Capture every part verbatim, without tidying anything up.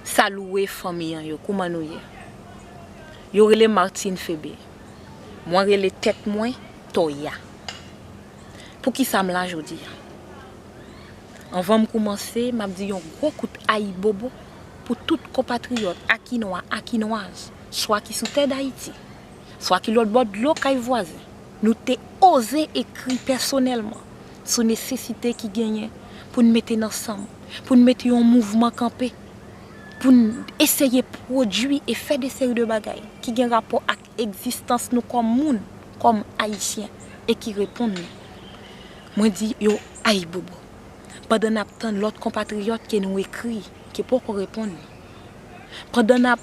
Salué fanmi an yo, kouman nou ye? Yo rele Martine Febe. Mwen rele tèt mwen Toya. Poukisa m la jodi a? Anvan m koumanse, m ap di yon gwo kout ayibobo pou tout konpatriyòt akinwa, akinwaz, swa ki sou tè Dayiti, swa ki lòt bò dlo kay vwazen. Nou te oze ekri pèsonèlman sou nesesite ki genyen pou n mete n ansanm, pou n mete yon mouvman kanpe, pou n eseye pwodui e fè de seri de bagay ki gen rapò ak egzistans nou kòm moun, kòm Ayisyen, e ki reponn nou. Mwen di yo ayibobo. Pandan n ap tann lòt konpatriyòt ke nou ekri, ke poko reponn nou. Pandan n ap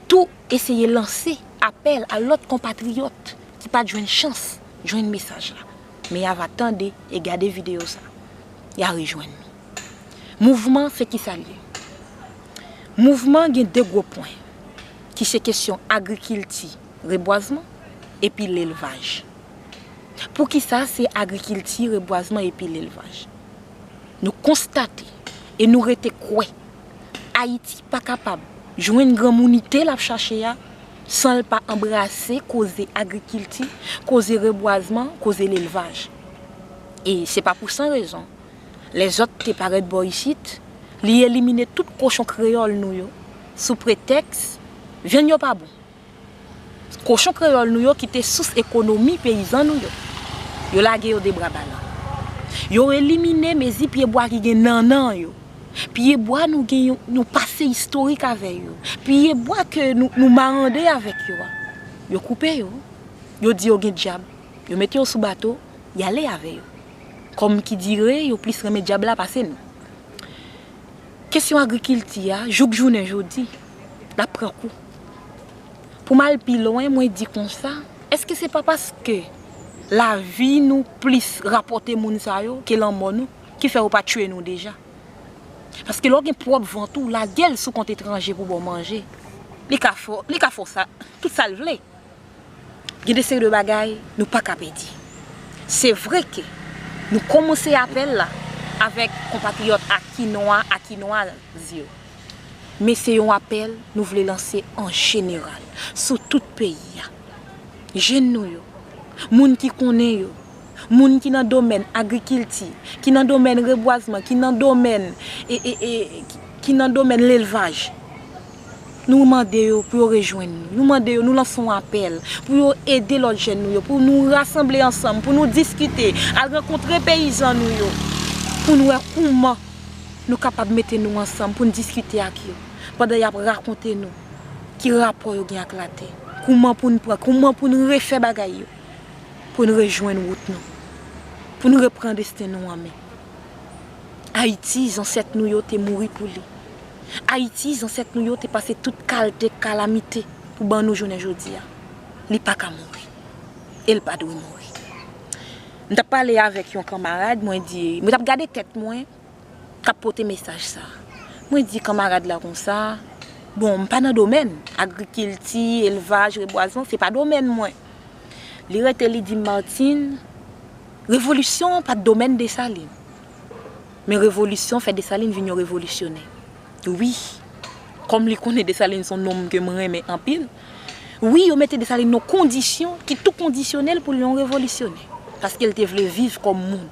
tou eseye lanse apèl a lòt konpatriyòt ki pa t jwenn chans jwenn mesaj la. Men y a va tande e gade videyo sa. Y a rejwenn nou. Mouvman se kisa l ye? Mouvman gen de gwo pwen, ki se kesyon agrikilti, rebwazman, epi lelvaj. Poukisa se agrikilti, rebwazman epi lelvaj? Nou konstate e nou rete kwè Ayiti pa kapab jwenn granmounite l ap chache a san l pa anbrase koze agrikilti, koze rebwazman, koze lelvaj. E se pa pou san rezon. Lèzòt te parèt bò isit, li elimine tout kochon kreyòl nou yo sou pretèks vyann yo pa bon. Kochon kreyòl nou yo ki te sous ekonomi peyizan nou yo, yo lage yo de bra balan. Yo elimine mezi pyebwa ki gen nannan yo. Pyebwa nou gen yo, nou pase istorik avè yo. Pyebwa ke nou, nou marande avèk yo a. Yo koupe yo. Yo di yo gen dyab. Yo mete yo sou bato, y ale avè yo. Kòm ki dire, yo plis renmen dyab la pase nou. Kesyon agrikilti a, jouk jounen jodi, l ap pran kou. Pou m al pi lwen, mwen di konsa, èske se pa paske lavi nou plis rapòte moun sa yo ke lanmò nou, ki fè yo pa tchwe nou deja? Paske lè w gen pwòp vant ou, lage l sou kont etranje pou ba w manje. Li ka fè, li ka fè w sa, tout sa l vle. Gen de seri de bagay nou pa ka pèdi. Se vre ke nou kòmanse apèl la avèk konpatriyòt akinwa, akinwaz yo. Men se yon apèl nou vle lanse an jeneral, sou tout peyi a. Jèn nou yo, moun ki konnen yo, moun ki nan domèn agrikilti, ki nan domèn rebwazman, ki nan domèn, e, e, e, ki nan domèn lelvaj. Nou mande yo pou yo rejwenn nou. Nou mande yo, nou lanse yon apèl pou yo ede lòt jèn nou yo, pou nou rasanble ansanm, pou nou diskite, al rankontre peyizan nou yo, pou n wè kouman nou kapab mete nou ansanm, pou n diskite ak yo, pandan y ap rakonte nou ki rapò yo gen ak latè, kouman pou n pran, kouman pou n refè bagay yo, pou n rejwenn wout nou, pou n repran desten nou an men. Ayiti, zansèt nou yo te mouri pou li. Ayiti, zansèt nou yo te pase tout kalte kalamite pou ban nou jounen jodi a. Li pa ka mouri. E l pa dwe mouri. M t ap pale avèk yon kanmarad, mwen di, mwen t ap gade tèt mwen k ap pote mesaj sa. Mwen di kanmarad la konsa, bon, m pa nan domèn agrikilti, elvaj, rebwazman, se pa domèn mwen. Li rete, li di m, Martine, revolisyon pa t domèn Desalin. Men revolisyon fè Desalin vin yon revolisyonè. Wi. Kòm li konnen Desalin se yon nonm ke m renmen anpil. Wi, yo mete Desalin nan kondisyon ki tou kondisyone l pou l yon revolisyonè. Paske l te vle viv kòm moun.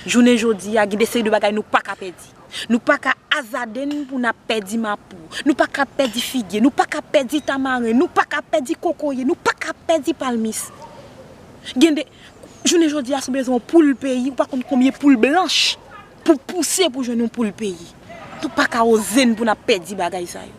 Jounen jodi a, gen de seri de bagay nou pa ka pèdi. Nou pa ka azade n pou n ap pèdi mapou. Nou pa ka pèdi figye. Nou pa ka pèdi tamaren. Nou pa ka pèdi kokoye. Nou pa ka pèdi palmis. Gen de, jounen jodi a, si w bezwen yon poul peyi, ou pa konn konbyen poul blanch pou pouse pou jwenn yon poul peyi. Nou pa ka oze n pou n ap pèdi bagay sa yo.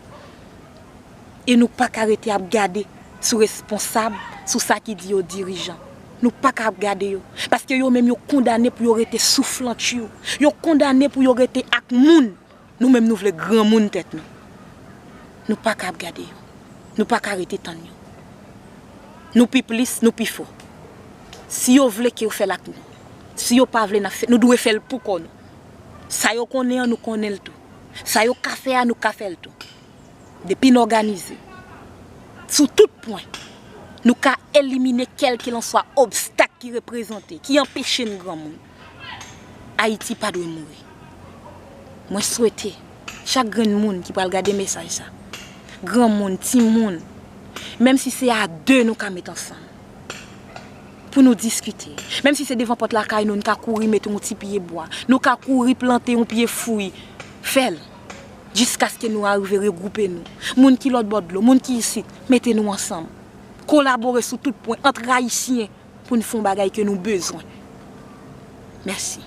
E nou pa ka rete ap gade sou responsab, sou sa ki di yo dirijan. Nou pa ka ap gade yo. Paske yo menm yo kondane pou yo rete souflantchou. Yo kondane pou yo rete ak moun. Nou menm nou vle granmoun tèt nou. Nou pa ka ap gade yo. Nou pa ka rete tann yo. Nou pi plis, nou pi fò. Si yo vle ke yo fè l ak nou. Si yo pa vle, n ap fè, nou dwe fè l pou kò nou. Sa yo konnen an, nou konnen l tou. Sa yo ka fè a, nou ka fè l tou. Depi n òganize sou tout pwen, nou ka elimine kèlkelanswa obstak ki reprezante, ki anpeche n granmoun. Ayiti pa dwe mouri. Mwen swete Chak grenn moun ki pral gade mesaj sa, granmoun, timoun, menm si se a de nou ka met ansanm pou nou diskite, menm si se devan pòt lakay nou, nou ka kouri mete yon ti pye bwa, nou ka kouri plante yon pye fwi, fè l, jiskaske nou arive regwoupe nou. Moun ki lòt bò dlo, moun ki isit, mete nou ansanm. Kolabore sou tout pwen ant Ayisyen pou n fè yon bagay ke nou bezwen. Mèsi.